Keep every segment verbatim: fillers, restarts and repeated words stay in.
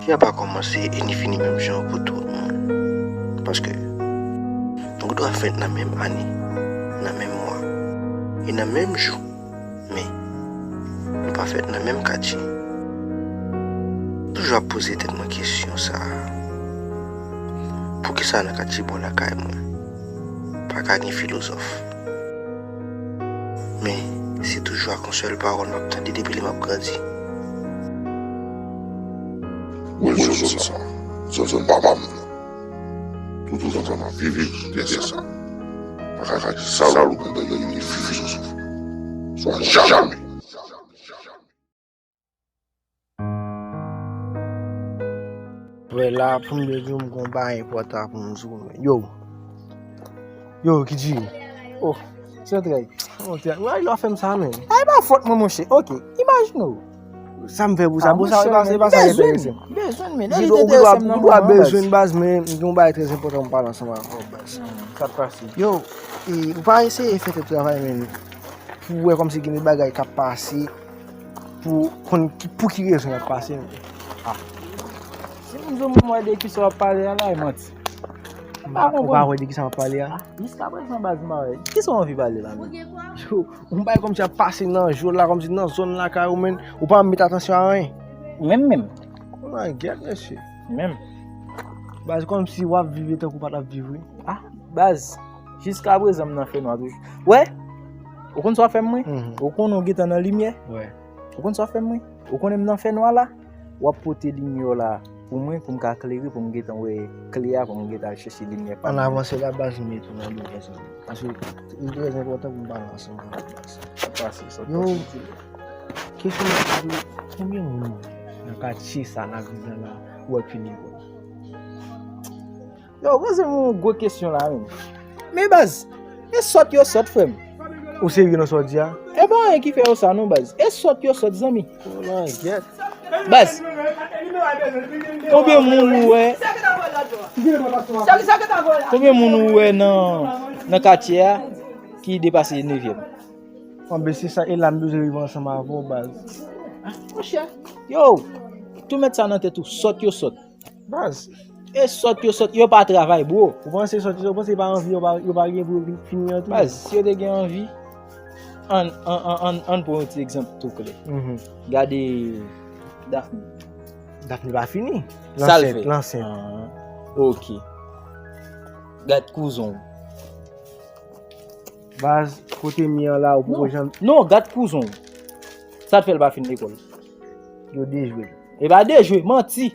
Lavi a pa kòmanse e ni fini menm jan pou tout moun. Paske nou dwe fèt nan menm ane, nan menm mwa, e nan menm jou. Men, nou pa fèt nan menm katye. Toujou ap poze tèt mwen kesyon sa a. Poukisa nan katye bò lakay mwen pa ka gen filozòf? Men, se toujou ak yon sèl pawòl m ap tande depi lè m ap grandi. Mwen zòn sa, zòn, zòn papa m nan. Toutotan m ap viv sou tè sa, pa ka di sa ou konn tande yon filozòf. Swa jamè. Vre la, pou m byen di w, m gon bagay enpòtan pou m di w, men. Yo. Yo, Kidji. Oh, se trè. Monchè, why lè w fè m sa, men? Ay, pa fòt mwen, monchè. Ok, imajine w. Sa m fè pou sa? Ah, bon, sa, monchè, e pa, e pa sa ki enterese m. Bezwen, men. Li te enterese m nan moman an, baz. Bezwen, baz, men m gen yon bagay trè enpòtan pou m pale ansanm avè w, baz. Sa k pase? Yo, e, ou pa eseye fè tèt travay, men. Pou w wè kòmsi gen de bagay k ap pase, pou konn ki, pou ki rezon y ap pase, men. Ah. Si m di w m wè de kisa w ap pale a la, e manti. M pa konprann. Ou pa wè de kisa m ap pale a? Ah, jiskaprezan, baz, m pa wè. Kisa w anvi pale la, men? Yo, yon bagay kòmsi ap pase nan jou la, kòmsi nan zòn lakay ou, men ou pa met atansyon a anyen. Menm, menm. Kòman gyèt, mesye? Menm. Baz, kòmsi w ap viv tankou w pa t ap viv, wi. Ah, baz, jiskaprezan m nan fènwa toujou. Wè, ou konn sa w ap fè m, mwen? Mhm. Ou konnen w gentan nan limyè? Wè. Ou konn sa w ap fè m, mwen? Ou konnen m nan fènwa la? W ap pote limyè w la pou mwen, pou m ka klere, pou m gentan wè kle a, pou m gentan al chèche limyè pa m. Ann avanse la, baz, m mete w nan limyè, zanmi. Paske li trè enpòtan pou m pale ansanm avè w, baz. Sa pase, sa pase. Yo, kesyon m ap poze w, konbyen moun nan katye sa n ap viv la la, ou wè k fin lekòl? Yo, poze m yon gwo kesyon la, menm. Men baz, e sòt yo sòt, frè m. Ou serye nan sa w di a? E pa anyen ki fè yo sa non, baz. E sòt yo sòt, zanmi. Oh, non, gyèt. Baz, konbyen moun ou wè? Konbyen moun ou wè nan, nan katye a ki depase nevyèm? Anben, se sa, e la m bezwen rive ansanm avè w, baz. Monchè, yo, tou met sa nan tèt ou, sòt yo sòt. Baz. E sòt yo sòt, yo pa travay, bro. Ou panse sòt yo, ou panse yo pa anvi, yo pa, yo pa gen pou yo fin, fini an tou? Baz, si yo te gen anvi, ann, ann, ann, ann, ann pran yon ti egzanp tou klè. Mhm. Gade Daphne. Daphne pa fini. Sa l fè? Lansent, lansent. Ah, ok. Gad kouzen w. Baz, kote m ye an la, ou poko janm. Non, gad kouzen w. Sa l fè l pa fin lekòl? Yo dejwe l. E pa dejwe, manti.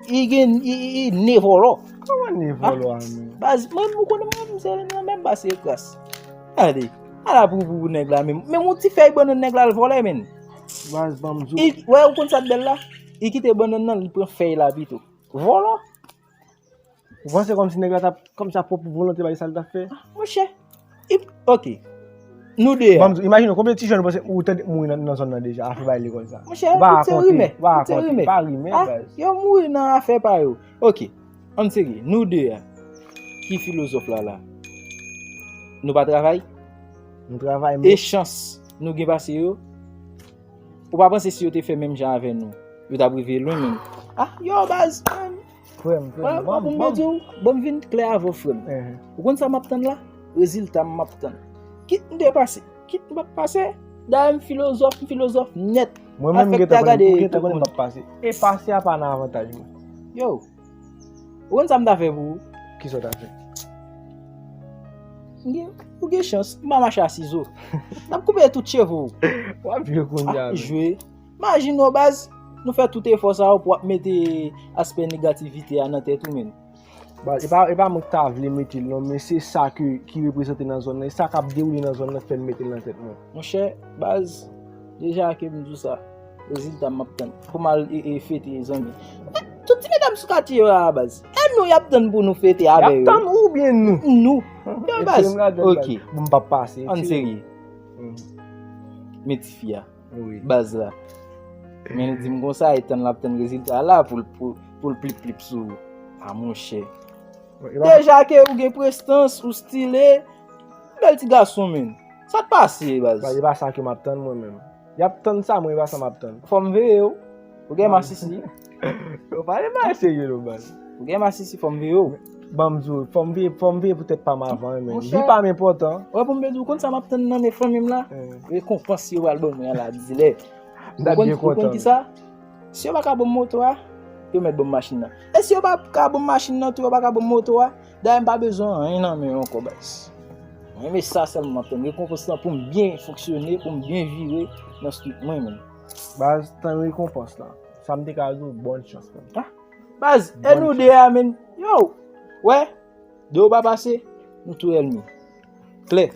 Li gen, li, li, li ne vòlò. Kòman ne vòlò a menm? Baz, mwen, ou konnen mwen, m se nan menm base kras. Gade, ala pou, pou, pou nèg la menm. Menm yon ti fèy bannann nèg la al vòlè, menn. Baz, ban m di w. Wè, ou konn sa k bèl la? Li kite bannann nan, li pran fèy la pito. Vòlò. Ou panse kòmsi nèg la t ap, kòmsi a pwòp volonte bagay sa l t ap fè? Ah, monchè. Ok. Nou de a. Ban m di w, imajine w, konbyen ti jèn ou panse ou tande mouri nan, nan zòn nan deja, afè bay lekòl sa? Monchè, ou pa rakonte, rimè, ou pa rakonte, rimè. Pa rimè, ah, baz. Yo mouri nan afè pa yo. Ok. Ann serye, nou de a. Ki filozòf la la? Nou pa travay? Nou travay, men. E chans nou gen pase yo? Ou pa panse si yo te fè menm jan avè nou, yo t ap rive lwen menm? Ah, yo, baz, frè m, frè m, frè m, ban m, ban m di w, ban m vin klè avè w, frè m. Ou konn sa m ap tann la? Rezilta m m ap tann. Kit m te pase, kit m pa t pase, dayè m filozòf, m filozòf nèt. Mwen menm, m gentan konnen, m gentan konnen m p ap pase. E pase a pa nan avantaj mwen. Yo, ou konn sa m ta fè pou ou? Kisa w ta fè? M gen, ou gen chans, m pa mache a sizo. M ap koupe tout cheve w. W ap jwe kounye a, men. Jwe. Imajine w, baz, nou fè tout efò sa yo pou w ap mete aspè negativite a nan tèt ou, menn. Baz, e pa, e pa mwen ki ta vle mete l non, men se sa ke, ki reprezante nan zòn nan, e sa k ap dewoule nan zòn nan fè m mete l nan tèt mwen. Monchè, baz, deja ke m di w sa, rezilta m ap tann. Pou m al e, e fete zanmi. Tout ti medam sou katye yo a, baz. E nou y ap tann pou nou fete avè yo. Y ap tann ou oubyen nou? Nou. Yo, baz. Ok. Bon, m p ap pase. Ann serye. Men tifi a. Wi. Baz la. Men li di m konsa, e tann l ap tann rezilta la pou l, pou, pou l plip plip sou ou. A monchè. Deja ke ou gen prestans, ou stile, bèl ti gason, menn. Sa k pase, baz? Baz, e pa sa ke m ap tann mwen menm. Y ap tann sa, mwen, e pa sa m ap tann. Fò m veye w. Ou gen masisi. Yo pale bagay serye non, baz. Ou gen masisi, fò m veye w. Ban m di w, fò m veye, fò m veye pou tèt pa m avan, men. Monchè. Vi pa m enpòtan. Wè, pou m vle di w, konn sa m ap tann nan men fanmi m la? Eh. Rekonpans yo pral ban mwen an la, di lè. M ta byen kontan. Ou konn ki sa? Si yo pa ka ban m moto a, yo mèt ban m machin nan. E si yo pa ka ban m machin nan tou, yo pa ka ban m moto a, dayè m pa bezwen anyen nan men yo ankò, baz. Mwen renmen sa sèlman, tann rekonpans lan pou m byen fonksyone, pou m byen vire nan street mwen menm. Baz, tann rekonpans lan. Sa m te ka di w, bòn chans, frè m. Ah, baz, e nou de a, men. Yo, wè, de ou pa pase, nou tou ènmi. Klè.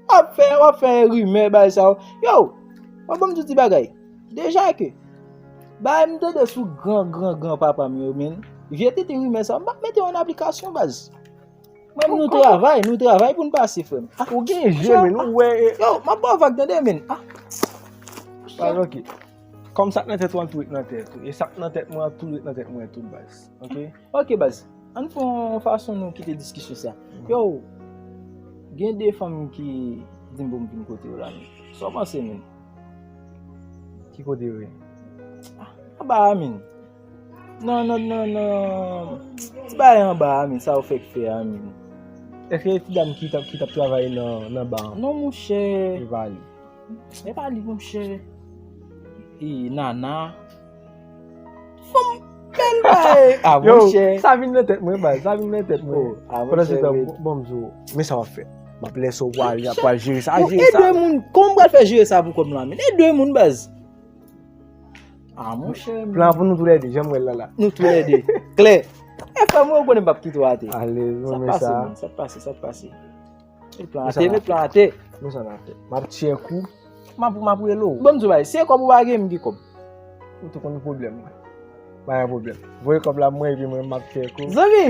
W ap fè, w ap fè rimè, bagay sa yo. Yo, w ap ban m di w ti bagay. Deja ke, bagay m tande sou gran, gran, gran papa m yo, men. Vye tete rimè sa yo, m p ap mete yo an aplikasyon, baz. Mwen, nou travay, nou travay pou n pase, frè m. Ah, ou gen je, men, ou wè, e. Yo, m ap ba w vag, tande, men. Ah. Baz, ok. Kòm sa k nan tèt ou an, tou ret nan tèt ou. E sa k nan tèt mwen an, tou ret nan tèt mwen tou, baz. Ok? Ok, baz. Ann fè yon fason nou kite diskisyon sa. Yo, gen de fanm ki di m pou m vin kote yo la, men. Sa w panse, men? Ki kote yo ye? Ah, anba a, men. Non, non, non, non. Ti bagay anba a, men. Sa w fèk fè a, men. Èske ti dam ki t ap, ki t ap travay nan, nan ba an? Non, monchè. E pa li. E pa li, monchè. E, Nana. Fanm bèl bagay. Ah, monchè. Yo, sa vin nan tèt mwen, baz. Sa vin nan tèt mwen. Oh, ah, monchè. Pandan se tan, bon, bon, m di w, men sa w ap fè. M ap lese w pral, pral jere sa, jere sa. Ede moun. Kòman m pral fè jere sa pou kò m la, men? Ede moun, baz. Ah, monchè. Plan pou nou toulède, jan m wè l la la. Nou toulède. Klè. E frè mwen, ou konnen m p ap kite w atè. Ale, sa pase, men, sa pase, sa pase. Met plan atè, met plan atè. Men sa n ap fè. M ap tchèk ou. M ap, m ap rele w. Bon, m di w bagay, si e kòb ou pa gen, m gen kòb. Ou tou konn pwoblèm mwen. Pa gen pwoblèm. Voye kòb la mwen, epi mwen, m ap tchèk ou. Zanmi,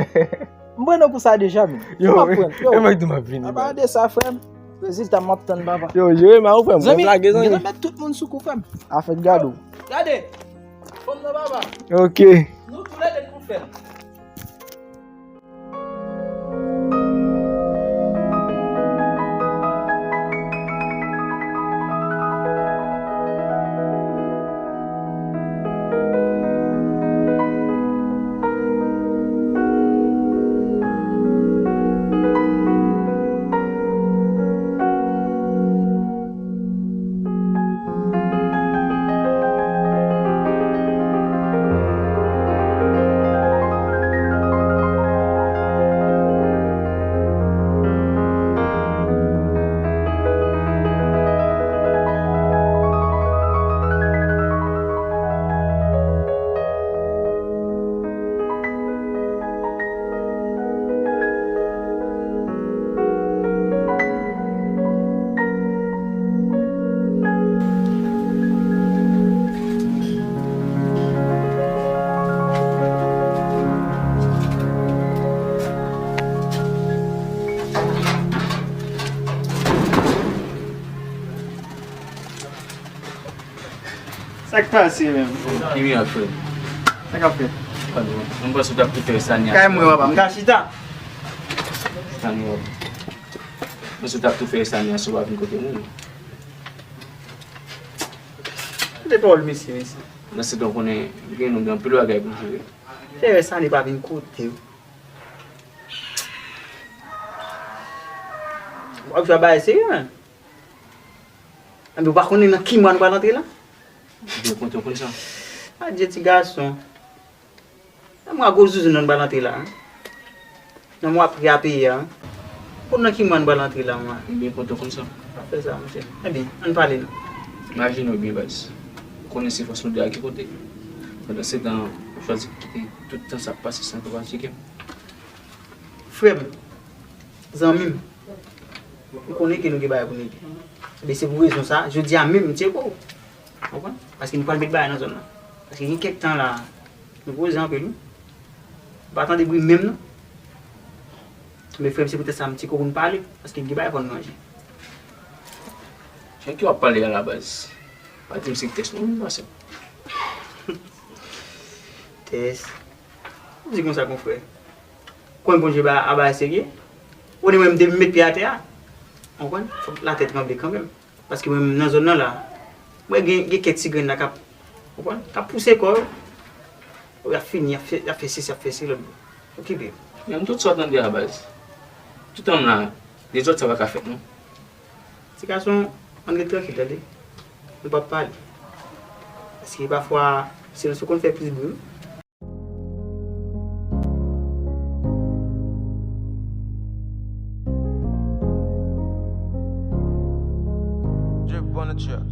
m pran nan kou sa deja, men. Yo, m ap pran. Yo, e mwen ki di m ap vini, apa de sa, frè m. Rezilta m ap tann, papa. Yo, jere mal ou, frè m. Zanmi, lage, zanmi. Gentan met tout moun sou kou, frè m. Afè gade w. Gade. Fanm nan, papa. Ok. Nou toulède pou fè l. Sa k pase menm? Ki mirak, frè m? Sa k ap fèt? Padon, mwen panse w t ap tou fè Sania. Kay mwen, papa, m ka chita. Sania. Mwen panse w t ap tou fè Sania si w pa vin kote nou. Kite pawòl mesye, mesye. Nan se tan konnen gen nou gen anpil bagay pou jere. Fè Sania pa vin kote w. W ap jwe a bagay serye, men. Anben, ou pa konnen nan ki mwa nou pral antre la? Byen kontan konn sa. Adye ti gason. Nan mwa gwo zouzoun nan nou pral antre la, en. Nan mwa pri a peye a, en. Ou konn nan ki mwa nou pral antre la, mwa? Byen kontan konn sa. Pa fè sa, monchè. Ebyen, ann pale non. Imajine w byen, baz. Ou konnen se fòs nou de a ki kote. Pandan se tan, ou chwazi kite tout tan sa ap pase san tou pa tcheke m. Frè m, zanmi m, ou konnen ke nou gen bagay pou n regle. Ebyen, se pou rezon sa, jodi a menm, m tcheke w. Ou konprann? Paske nou pral met bagay nan zòn nan. Paske gen kèk tan la, nou poze anpil, wi. Ou pa tande bri menm, non. Men frè m, se poutèt sa m tcheke w pou n pale, paske gen bagay fò n ranje. Jan ki w ap pale a la baz, pa di m se tès non, m pase. Tès? Ou di konsa, konfrè. Konn Bondye ba, a bagay serye. Ou di mwen, m depi m met pye atè a, ou konprann? Fòk latè tranble kanmenm. Paske mwen menm nan zòn nan la, mwen gen, gen kèk ti grenn la k ap, ou konprann? K ap pouse kò yo. Y ap fini, y ap fè, y ap fè sesi, y ap fè sesi lòt bò. Okipe. Men tout sa w tande a baz. Tout an la, dezòd sa pa ka fèt non. Ti gason, ann ret trankil tande. Nou p ap pale. Paske pafwa, silans ou konn fè plis bri wi. Drip on the track.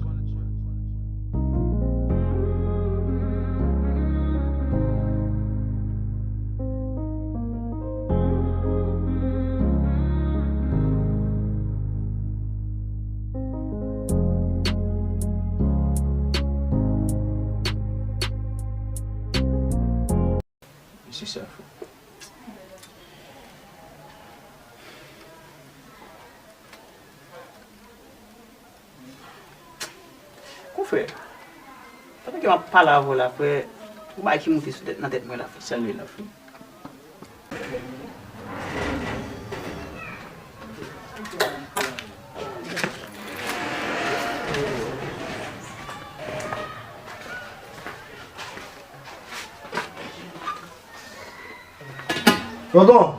Mesye sa fou. Konfrè, pandan ke m ap pale avè w la, frè, yon bagay ki moute sou tèt, nan tèt mwen la, frè. Salye la, frè. Tonton!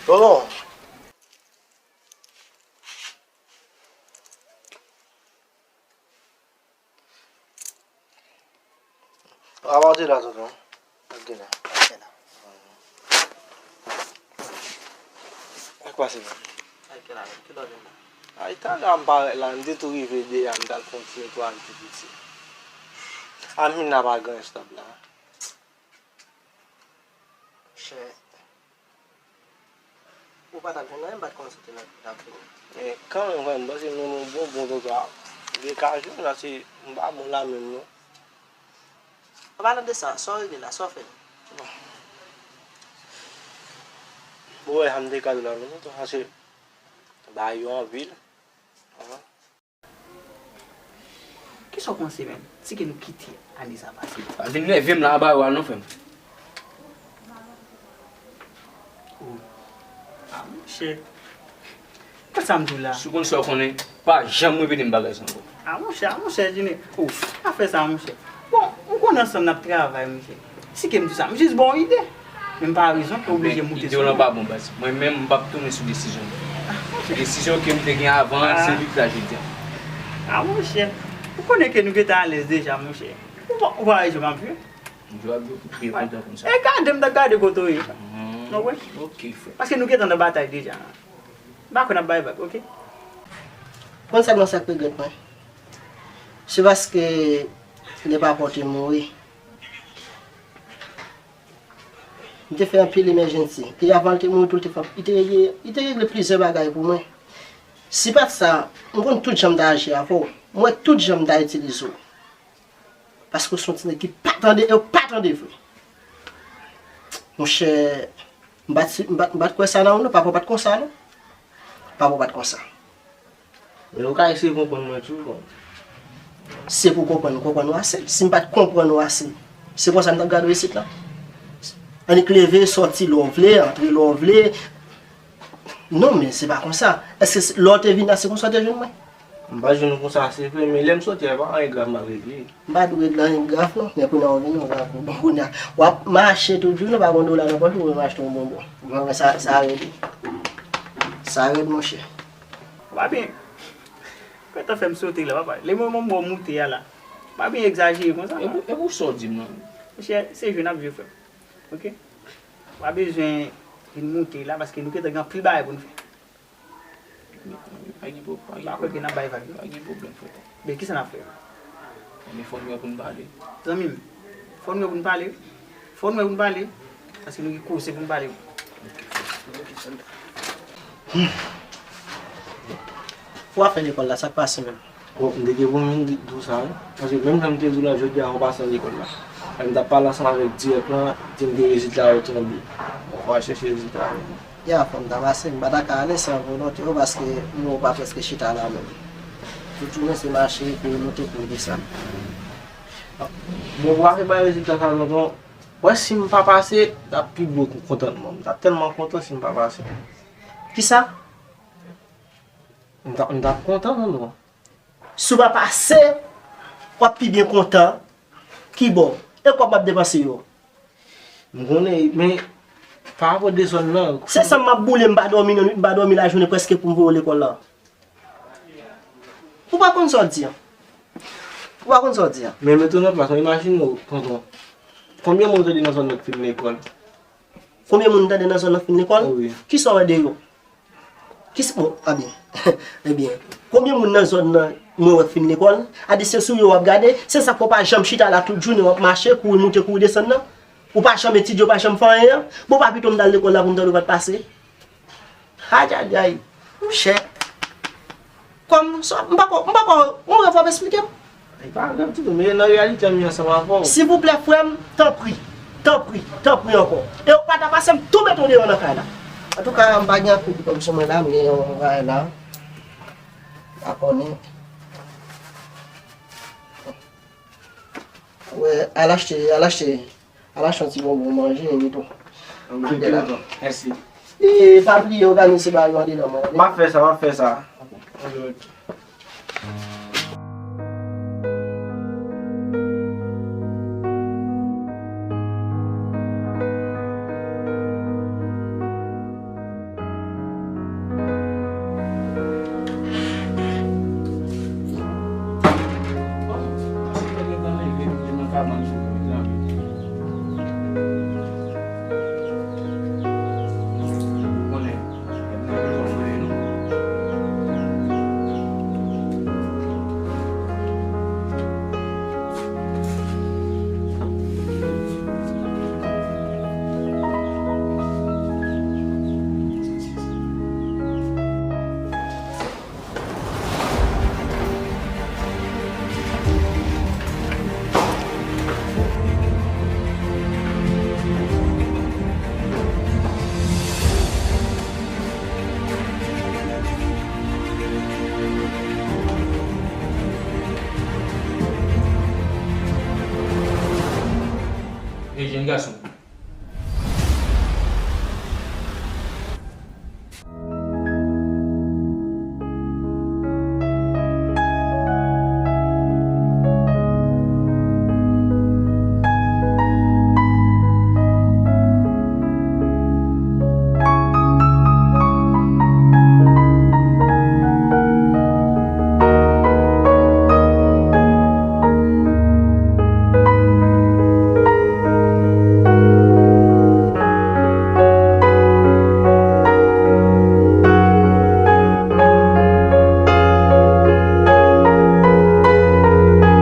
Tonton! Apa w te la, tonton? Ou te la. Ou te la. Sa k pase menm? Ay, ke la, ke lòd la. Ay, talè a m parèt la, m te tou rive deyò, m t al fè yon ti netwayaj tou piti. Amina pa gen estab la. Chè. Ou pa t ap jwenn anyen, m pa t konn si te nan kou t ap vini. Men kanmenm, frè m, m panse m renmen yon bon, bon tonton a. Gen ka jwenn, paske m pa bon la menm, non. An palan de sa, sa w regle la, sa w fè? Bon. Ou wè, sa m te ka di w la, non, tonton, paske bagay yo anpil. Kisa w panse menm? Si ke nou kite ane sa pase? Pa vin nève m la anba yo a non, frè m. Oh. Ah, monchè. Gad sa m di w la. Si w konn sa w konnen, pa janm repete m bagay sa ankò. Ah, monchè, ah, monchè, Junior. Oh, pa fè sa, monchè. Bon, m konnen ansanm n ap travay, monchè. Si ke m di sa, m jis ba w ide. Men m pa rezon ke w oblije moute sou mwen. Ide w lan pa bon, baz. Mwen menm, m p ap tounen sou desizyon m. Desizyon ke m te gen avan an, se li k la jodi a. Ah, monchè. Ou konnen ke nou gentan alèz deja, monchè. Ou pa, ou pa wè jan m ap jwe? M jwe ak byen kontan konsa. E gade m t ap gade kote w ye. Non, wè. Ok, frè. Paske nou gentan nan batay deja. M pa kwè n ap bay vag, ok? Konn sa k nan sa k regrèt mwen. Se paske lè papa w te mouri. M te fè anpil emergency. E avan l te mouri tou, l te fè, li te regle, li te regle plizyè bagay pou mwen. Si pa t sa, m konn tout jan m ta aji avè w. M wè tout jan m ta itilize w. Paske w se yon ti nèg ki pa tande, e w pa tande vre. Monchè, m pa t, m pa t, m pa t kwè sa nan ou non, papa w pa t konsa non. Papa w pa t konsa. Men ou ka eseye konprann mwen tou, bon. Se pou konprann, ou konprann ou ase. Si m pa t konprann ou ase, se konsa m t ap gade w isit la? Annik leve, sòti lè w vle, antre lè w vle. Non, men se pa konsa. Èske se, lè w te vin la, se konsa w te jwenn mwen? M pa t jwenn ou konsa, se vre, men lè m sòti a, e pa anyen grav m ap regle. M pa t regle anyen grav non, men kounye a w vini, w ka kou bon kounye a. W ap mache toujou, nou pa gon dola nan pòch ou, w achte yon bonbon. Mwen wè sa, sa rèd. Sa rèd, monchè. Pa byen. Gentan fè m sote la, papa. Lè mwen, mwen, mwen moute a la. Pa byen egzajere konsa. E pou, e pou sa w di m nan. Monchè, se jwe n ap jwe, frè m. Ok? Pa bezwen vin moute la, paske nou gentan gen anpil bagay pou n fè. Pa gen pwob-, pa gen pwoblèm. M pa kwè ke n ap bay vag non. Pa gen pwoblèm, frè. Men kisa n ap fè? Men fò n wè pou n pale. Zanmi m, fò n wè pou n pale. Fò n wè pou n pale. Paske nou gen koze pou n pale. Pou afè lekòl la, sa k pase menm? Bon, m te gen pou m vin di, di w sa, wi. Paske menm jan m te di w la, jodi a, ou pase nan lekòl la. Lè m t ap pale ansanm avèk dirèk lan, di m gen rezilta yo tonbe. Bon, w al chèche rezilta yo. Ya, fò m ta pase, m pa ta ka ale san volonte w, paske m wè w pa prèske chita la menm. Tout jounen se mache, kouri monte, kouri desann. Bon, pou afè bay rezilta sa, tonton, wè si m pa pase, t ap pi gwo kontantman m. M t ap tèlman kontan si m pa pase. Kisa? M t ap, m t ap kontan, tonton. Si w pa pase, w ap pi byen kontan. Kibò? E kòb m ap depanse yo? M konnen, men pa rapò de zòn nan. Se sanm m ap boule, m pa dòmi nan nwit, m pa dòmi lajounen prèske pou m voye w lekòl la. Ou pa konn sa w di an. Ou pa konn sa w di an. Men mete w nan plas mwen, imajine w, tonton. Konbyen moun w tande nan zòn nan k fin lekòl? Konbyen moun tande nan zòn nan fin lekòl? Wi. Kisa w wè de yo? Kis, bon, a byen. Ebyen, konbyen moun nan zòn nan mwen wè k fin lekòl? A di se sou yo w ap gade, se sa k fè w pa janm chita la tout jounen w ap mache, kouri moute, kouri desann nan? Ou pa janm etidye, ou pa janm fè anyen an? Bon, pa pito m t al lekòl la pou m tande w pa t pase? Ayayay, monchè. Kòm sa, m pako, m pako, yon lòt fwa w ap esplike m. E pa grav ditou, men nan reyalite an, m ye ansanm avè w. Silvouplè, frè m, tanpri, tanpri, tanpri ankò. E ou pa ta pase m tou mete w deyò nan kay la. Antouka, m pa gen anpil pou kòm sou mwen la, m gen yon bagay la. Pa konnen. Wè, al achte, al achte, al achte yon ti bonbon manje, epi tou. Mèsi. E pa bliye òganize bagay yo andedan mwen. M ap fè sa, m ap fè sa. E jèn gason,